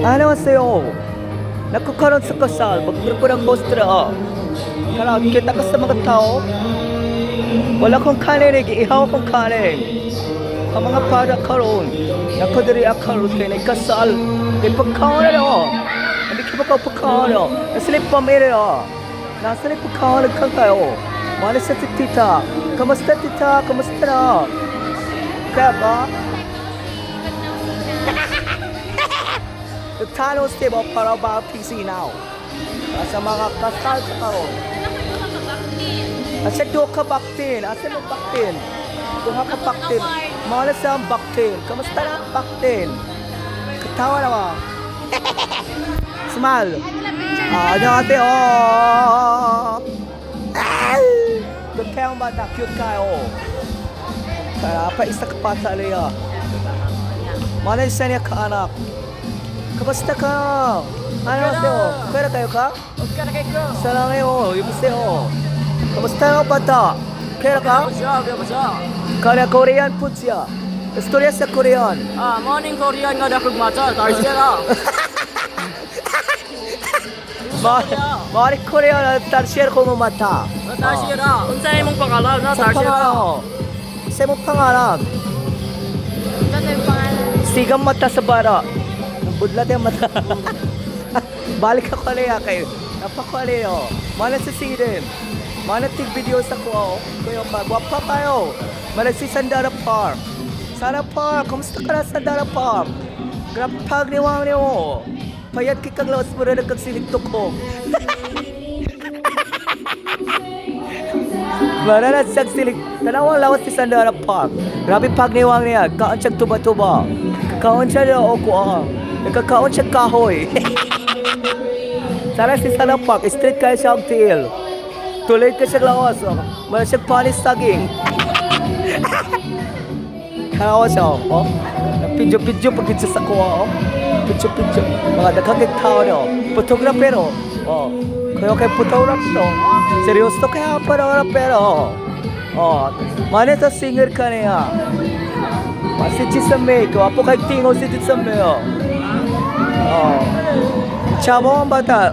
안녕하세요. Nagkakaroon sa kasal, magpuro ng hostra. Kaya kita ka sa mga tao. Wala kong kanin, ihaw akong kanin. Ang mga para karon, nakadiri karon kay nagkasal. Kay pagkaon na no. Hindi ka pagkaon no. Nasila pamilya. Nasa ni pagkaon kang kayo. Mana sa tita. Kamusta, tita? Kamusta na? Kaya ba? The title stable para ba PC now. Sa mga kasal sa karon. Asa duha ka baktin? Asa mo baktin? Duha ka baktin. Mala sa ang baktin. Kamusta na ang baktin? Katawa na ba? Smile. Ah, ano ate? Oh. Ah! Good kayo ang bata. Cute kayo. Kaya pa isa ka pa sa aliya. Malay sa niya ka anak. Kamusta ka? Ano sa'yo? Pwede kayo ka? 사랑해요. 여보세요. Kamusta na bata? Kaya ka? Kaya Korean food siya. Istorya sa Korean. Ah, morning Korean nga dakog macha, tarsier ah. Mari Korean tarsier ko mo mata. Tarsier ah. Unsa imong pangalan na Sa tarsier ah? pangalan. Sa mong pangalan. Sigang mata sa bara. Budlat yung mata. Balik ako alaya kayo. Napako alayo. Mana sa sirin. Mana tig video sa ko. Kuya ka. Wapa kayo. Mana si Sandara Park. Sandara Park. Kamusta ka na Sandara Park? Grabe pagniwang niyo. Payat kay kag lawas mo rin nagkagsilig tukong. Marana siyang silig. Tanawang lawas si Sandara Park. Grabe pagniwang niya. Kaon siya tuba-tuba. Kaon siya na o kuha. Nagkakaon siya kahoy. Sana si Sandara Park. Street kayo siya ang tiil. Tuloy ka siya lawas. Oh. Mara siya panis saging. Tanawa siya. Oh. Pidyo-pidyo pag siya sa kuha. Oh. Pidyo-pidyo. Mga daghang tao niyo. Photographer. Oh. Kayo kay photographer. Seryoso kaya photographer. Oh. Mane sa singer ka niya. Si Chisame. Gwapo kay tingo si Chisame. Oh. Oh. Chamo ang bata.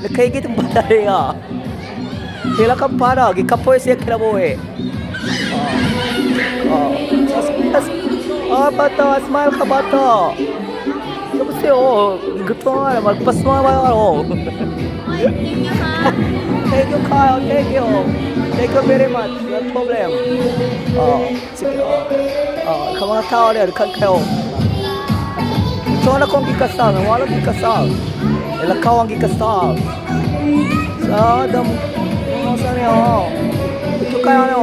Nakaigit ang bata niya. Hila ka para. Gikapoy siya kinabuhi. Oh. Oh. Ah, bata. Smile ka bata. 여보세요. 그동안 magpasmile. Thank you, Kyle. Thank you. Thank you very much. No problem. Oh, sige. Oh, oh, ka mga tao niya, kan kayo. Ito na kong gikasal. Wala gikasal. Ilakaw ang gikasal. Sa dam, ano sa niyo? Ito kayo ano?